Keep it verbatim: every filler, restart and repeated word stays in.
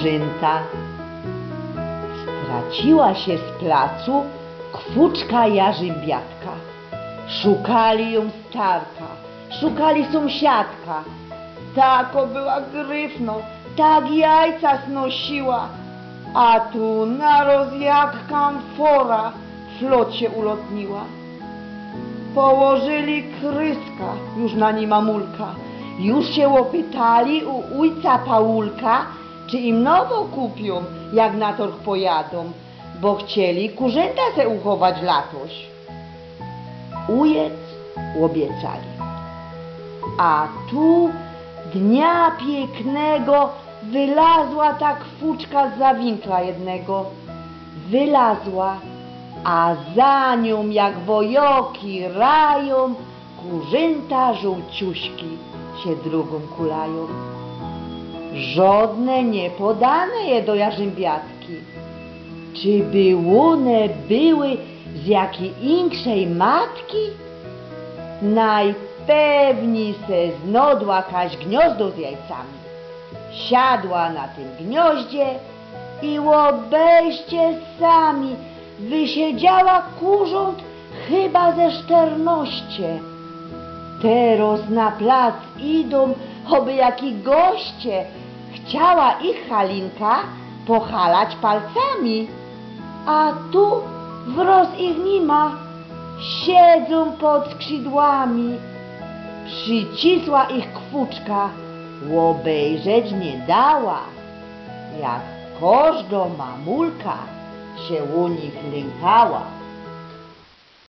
Rzynta. Straciła sie z placu kwuczka jarzymbiatka. Szukali jōm starka, szukali sōmsiadka. Takŏ była gryfnŏ, tak jajca snosiła, a tu naroz jak kamfora flot sie ulotniła. Położyli kryska już na ni mamulka, już sie opytali u ujca Pałulka, czy im nowo kupiōm, jak na torg pojadōm, bo chcieli kurzynta se uchować latoś. Ujec obiecali. A tu dnia piyknego wylazła ta kwuczka z zawinkla jednego. Wylazła, a za niōm jak wojoki rajōm kurzynta żōłciuśki sie drōgōm kulajōm. Żodne niy podane je do jarzymbiatki. Czyby ône były z jakij inkszej matki? Nojpewnij se znodła kaś gniŏzdo z jajcami. Siadła na tym gniŏździe i ôbejrzcie sami, wysiedziała kurzōnt chyba ze sztyrnoście. Teroz na plac idōm choby jaki goście. Chciała ich Halinka pochalać palcami, a tu wroz ich nima, siedzōm pod skrzidłami. Przicisła ich kwuczka, ôbejrzeć niy dała, jak kożdŏ mamulka sie ô nich lynkała.